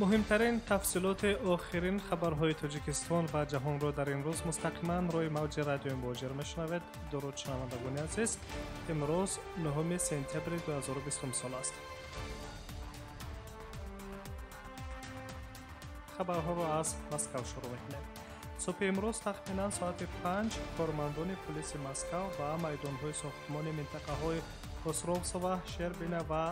Муҳимтарин тафсилоти охирин хабарҳои Тоҷикистон ва ҷаҳонро дар имрӯз мустақиман рӯи мавҷи радиои Муҳоҷир мешунавед. Дуруд, шунавандагони азиз. Имрӯз 9 сентябри 2020 сол аст. Хабарҳоро аз Москав шурӯъ мекунем. Субҳи имрӯз тахминан соати 5 кормандони пулиси Москав ба майдонҳои сохтмони минтақаҳои Хосровсова, Шербина ва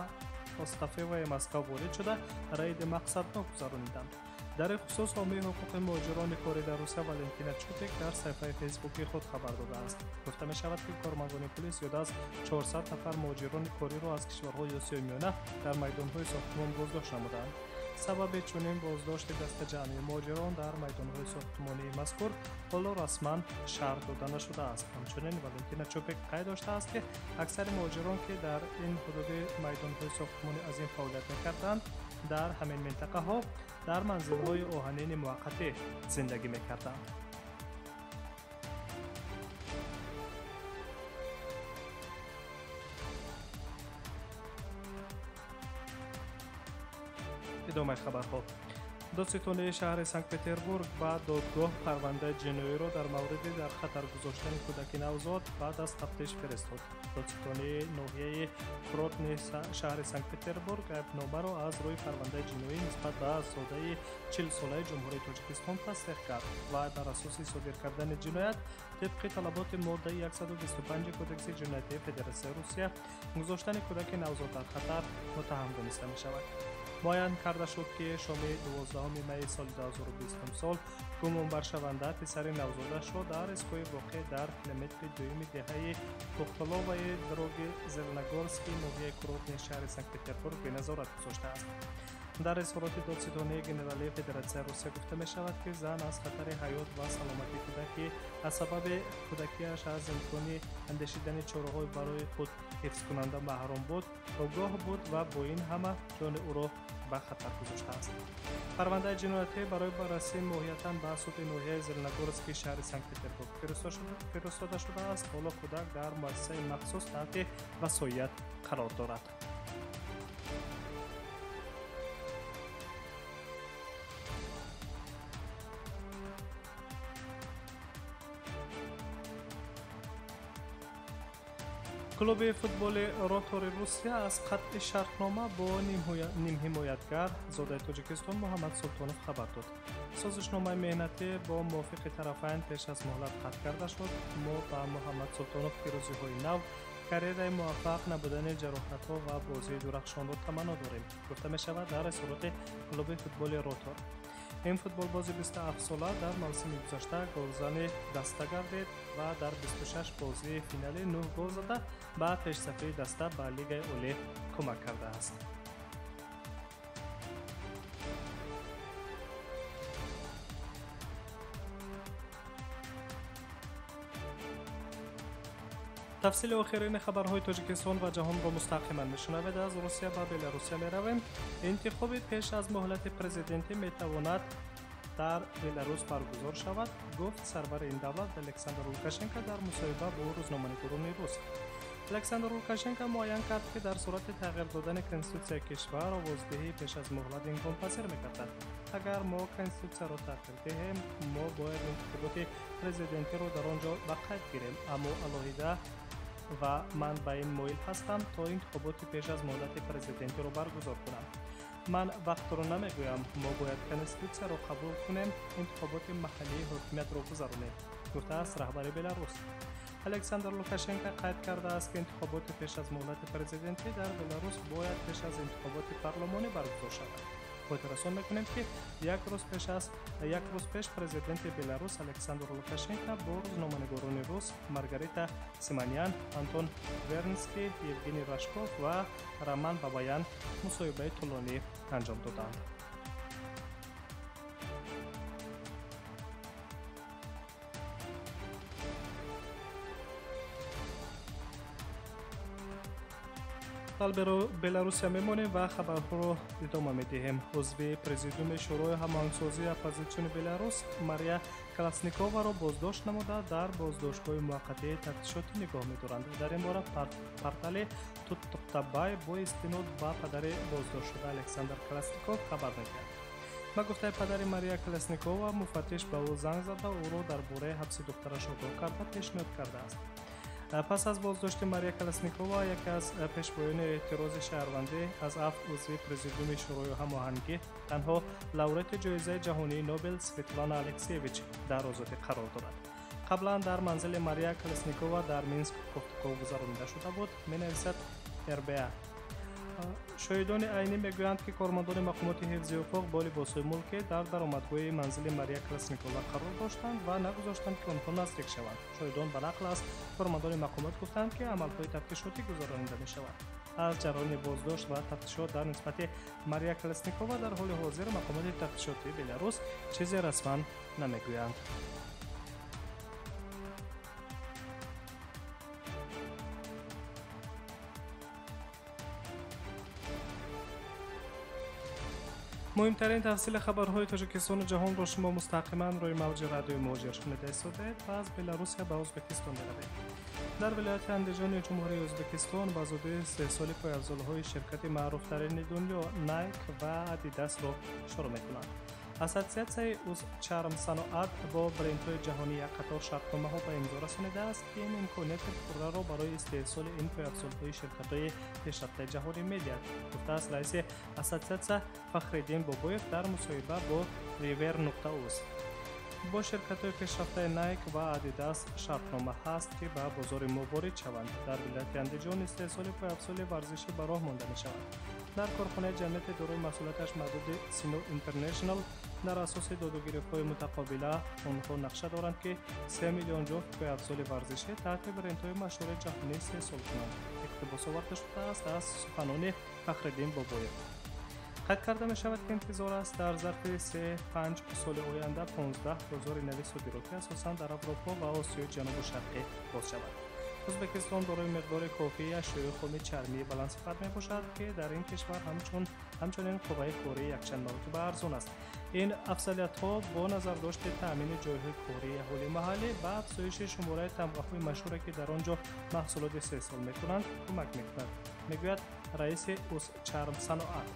Остафеваи Москав ворид шуда, рейди мақсаднок гузарониданд. Дар ин хусус ҳомии ҳуқуқи муҳоҷирони корӣ дар Русия Валентина Чупик дар саҳифаи фейсбуки худ хабар додааст. Гуфта мешавад, ки кормандони пулис зиёда аз 400 нафар муҳоҷирони кориро аз кишварҳои Осиёи Миёна дар майдонҳои сохтмон боздошт намуданд. Сабаби чунин боздошти дастаҷамъии муҳоҷирон дар майдонҳои сохтмонии мазкур ҳоло расман шарҳ дода нашудааст. Ҳамчунин Валентина Чупик қайд доштааст, ки аксари муҳоҷирон, ки дар ин ҳудуди майдонҳои сохтмони азим фаъолият мекарданд, дар ҳамин минтақаҳо дар манзилҳои оҳанини муваққатӣ зиндагӣ мекарданд. Идомаи хабарҳо. Додситонии шаҳри Санкт-Петербург ба додгоҳ парвандаи ҷиноиро дар мавриди дар хатар гузоштани кӯдаки навзод баъд аз тафтиш фиристод. Додситонии ноҳияи Курортни шаҳри Санкт-Петербург айбномаро аз рӯи парвандаи ҷиноӣ нисбат ба зодаи 40-солаи Ҷумҳурии Тоҷикистон тасдиқ кард ва бар асоси содир кардани ҷиноят тибқи талаботи моддаи 125 Кодекси ҷиноятии Федератсияи Русия гузоштани кӯдаки навзод дар хатар муттаҳам дониста мешавад. Муайян карда шуд, ки шоми 12 майи соли 2020 сол гумонбаршаванда писари навзодашро дар истгоҳи воқеъ дар километри дуюми деҳаи Тухталоваи дороги Зеленогорски ноҳияи Курортни шаҳри Санкт-Петербург беназорат гузоштааст. Дар изҳороти додситонии генералии Федератсияи Русия гуфта мешавад, ки зан аз хатари ҳаёт ва саломатии кӯдаки аз сабаби кӯдакиаш аз имкони андешидани чораҳои барои худ ҳифзкунанда маҳрум буд, огоҳ буд ва бо ин ҳама ҷони ӯро ба хатар гузоштааст. Парвандаи ҷиноятӣ барои баррасӣ моҳиятан ба суди ноҳияи Зеленогорски шаҳри Санкт-Петербург фиристода шудааст. Ҳоло кӯдак дар муассисаи махсус таҳти васоият қарор дорад. Клуби футболи Ротори Русия аз қатъи шартнома бо нимҳимоятгар зодаи Тоҷикистон Муҳаммад Султонов хабар дод. Созишномаи меҳнатӣ бо мувофиқи тарафайн пеш аз муҳлат қатъ карда шуд. Мо ба Муҳаммад Султонов пирӯзиҳои нав, карьераи муваффақ, набудани ҷароҳатҳо ва бозии дурахшонро таманно дорем, гуфта мешавад дар изҳороти клуби футболи Ротор. Ин футболбози 27-сола дар мавсими гузашта голзани даста гардид ва дар 26 бозии финалӣ 9 гол зада ба пешсафии даста ба Лигаи Олӣ кӯмак кардааст. Тафсили охирини хабарҳои Тоҷикистон ва ҷаҳонро мустақиман мешунавед. Аз Русия ба Беларусия меравем. Интихоби пеш аз муҳлати президентӣ метавонад дар Беларус баргузор шавад, гуфт сарвари ин давлат Александр Лукашенко дар мусоҳиба бо рӯзноманигорони рус. Александр Лукашенко муайян кард, ки дар сурати тағйир додани конститутсияи кишвар овоздиҳӣ пеш аз муҳлат имконпазир мегардад. Агар мо конститутсияро тағйир диҳем, мо бояд интихоботи президентиро дар он ҷо ба қайд гирем, аммо алоҳида ва ман ба ин моил ҳастам, то интихоботи пеш аз муҳлати президентиро баргузор кунам. Ман вақтро намегӯям, мо бояд конститутсияро қабул кунем, интихоботи маҳаллии ҳокимиятро гузаронем, гуфтааст раҳбари Беларус. Александр Лукашенко қайд кардааст, ки интихоботи пеш аз муҳлати президентӣ дар Беларус бояд пеш аз интихоботи парлумонӣ баргузор шавад. Хотиррасон мекунем, ки як рӯз пеш президенти Беларус Александр Лукашенко бо рӯзноманигорони рус Маргарита Симонян, Антон Вернский, Евгений Рашков ва Роман Бабаян мусоҳибаи тӯлонӣ анҷом доданд. Беларусия мемонем ва хабарҳоро идома медиҳем. Узви президиуми Шӯрои ҳамоҳангсозии оппозитсиони Беларус Мария Каласниковаро боздошт намуда дар боздоштгоҳи муваққатии тафтишотӣ нигоҳ медоранд. Дар ин бора портали Туттуқтабай бо истинод ба падари боздоштшуда Александр Каласников хабар медиҳад. Ба гуфтаи падари Мария Колесникова, муфаттиш ба ӯ занг зада, ӯро дар бораи ҳабси духтараш огоҳ карда пешниҳод кардааст. Пас аз боздошти Мария Колесникова, яке аз пешвоёни эътирози шаҳрвандӣ аз 7 узви Президиуми Шӯрои ҳамоҳангӣ, танҳо лауреати ҷоизаи ҷаҳонии Нобел Светлана Алексеевич дар озодӣ қарор дорад. Қаблан дар манзили Мария Колесникова дар Минск кофтуков гузаронида шуда буд, менависад РБА. Шоҳидони айнӣ мегӯянд, ки кормандони мақомоти ҳифзи ҳуқуқ бо либосҳои мулкӣ дар даромадгоҳи манзили Мария Колесникова қарор доштанд ва нагузоштанд, ки онҳо наздик шаванд. Шоҳидон ба нақл аз кормандони мақомот гуфтанд, ки амалҳои тафтишотӣ гузаронида мешавад. Аз ҷараёни боздошт ва тафтишот дар нисбати Мария Колесникова дар ҳоли ҳозир мақомоти тафтишотии Беларус чизе расман намегӯянд. Муҳимтарин тафсили хабарҳои Тоҷикистону ҷаҳонро шумо мустақиман рӯи мавҷи радиои Муҳоҷир шунида истодаед ва аз Беларусия ба Ӯзбекистон меравед. Дар вилояти Андиҷони Ҷумҳурии Ӯзбекистон ба зудӣ истеҳсоли пойафзолҳои ширкати маъруфтарини дунё Найк ва Адидасро шурӯъ мекунанд. Ассотсиатсияи Узчармсаноат бо брендҳои ҷаҳонӣ як қатор шартномаҳо ба имзо расонидааст, ки ин имконияти пурраро барои истеҳсоли ин пойафзолҳои ширкатҳои пешрафтаи ҷаҳонӣ медиҳад, гуфтааст раиси ассотсиатсия Фахриддин Бобоев дар мусоҳиба бо River.uz. Бо ширкатҳои пешрафтаи Найк ва Адидас шартнома ҳаст, ки ба бозори мо ворид шаванд. Дар вилояти Андиҷон истеҳсоли пойафзоли варзишӣ ба роҳ монда мешавад. Дар корхонаи ҷамъияти дорои масъулияташ маҳдуди Сино Интернешнал дар асоси додугирифтҳои мутақобила онҳо нақша доранд, ки 3 миллион ҷуфт пойафзоли варзишӣ таҳти брендҳои машҳури ҷаҳонӣ истеҳсол кунанд. Иқтибос оварда шудааст аз суханони Фахриддин Бобоев. Қайд карда мешавад, ки интизор аст дар зарфи 3-5 соли оянда 15 бозори нави содиротӣ асосан дар Аврупо ва Осиёи Ҷанубу Шарқӣ боз шавад. Ӯзбекистон дорои миқдори кофии ашёи хоми чармии баландсифат мебошад, ки дар ин кишвар ҳамчунин қувваи кории якчанд маротиба арзон аст. Ин афзалиятҳо бо назардошти таъмини ҷойҳои кории аҳолии маҳаллӣ ба афзоиши шумораи тамғаҳои машҳуре, ки дар он ҷо маҳсулот истеҳсол мекунанд, кӯмак мекунад, мегӯяд раиси Узчармсаноат.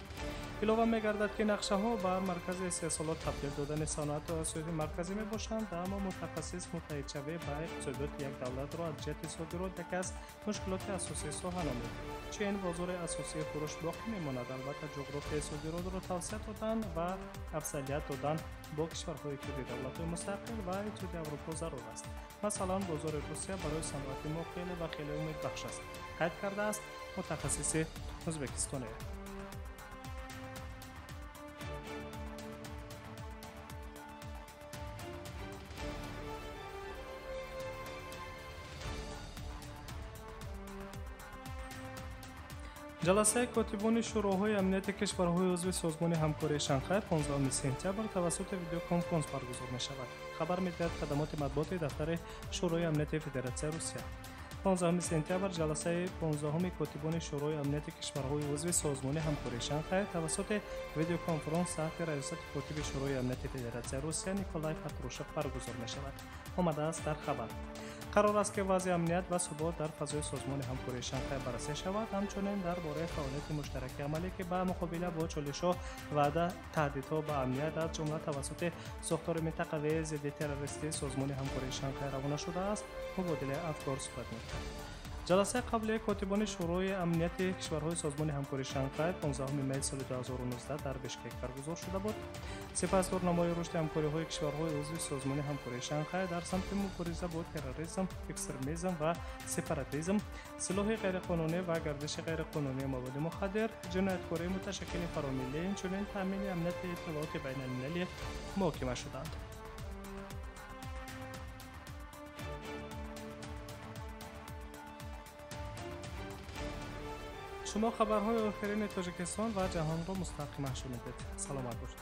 Илова мегардад, ки нақшаҳо ба маркази истеҳсолот табдил додани саноату Осиёи Марказӣ мебошанд, аммо мутахассис муттаҳидшавӣ ба иқтисодиёти як давлатро аз ҷиҳати содирот яке аз мушкилоти асосии соҳа номид. Чин бозори асосии фурӯш боқӣ мемонад. Албатта, ҷуғрофияи содиротро тавсия додан ва афзалият додан бо кишварҳои кирди давлатҳои мустақил ва Иттиҳоди Аврупо зарур аст. Масалан, бозори Русия барои саноати мо хеле ва хеле умедбахш аст, қайд кардааст мутахассиси ӯзбекистонӣ. Ҷаласаи котибони шӯроҳои амнияти кишварҳои узви Созмони ҳамкории Шанхай 15 сентябр тавассути видеоконференс баргузор мешавад. Хабар медиҳад хадамоти матбуоти дафтари Шӯрои амнияти Федератсияи Русия. 15 сентябр ҷаласаи 15 котибони Шӯрои амнияти кишварҳои узви Созмони ҳамкории Шанхай тавассути видеоконференс таҳти раёсати котиби Шӯрои амнияти Федератсияи Русия Николай Патрушев баргузор мешавад. Омадааст дар хабар. Қарор аст, ки вазъи амният ва субот дар фазои Созмони ҳамкории Шанхай баррасӣ шавад, ҳамчунин дар бораи фаъолияти муштараки амалӣ, ки ба муқобила бо чолишҳо ва таҳдидҳо ба амният, аз ҷумла тавассути сохтори минтақавии зидди террористии Созмони ҳамкории Шанхай равона шудааст, мубодилаи афкор сурат мегирад. Ҷаласаи қаблии котибони Шӯрои амнияти кишварҳои Созмони ҳамкории Шанхай 15 май соли 2019 дар Бишкек баргузор шуда буд. Сипас дурнамои рушди ҳамкориҳои кишварҳои узви Созмони ҳамкории Шанхай дар самти мубориза бо терроризм, экстремизм ва сепаратизм, силоҳи ғайриқонунӣ ва гардиши ғайриқонунии маводи мухаддир, ҷинояткории муташаккили фаромиллӣ, инчунин таъмини амнияти иттилооти байналмилалӣ муҳокима шуданд. Шумо хабарҳои охирини Тоҷикистон ва ҷаҳонро мустақиман шунидед. Саломат бошед.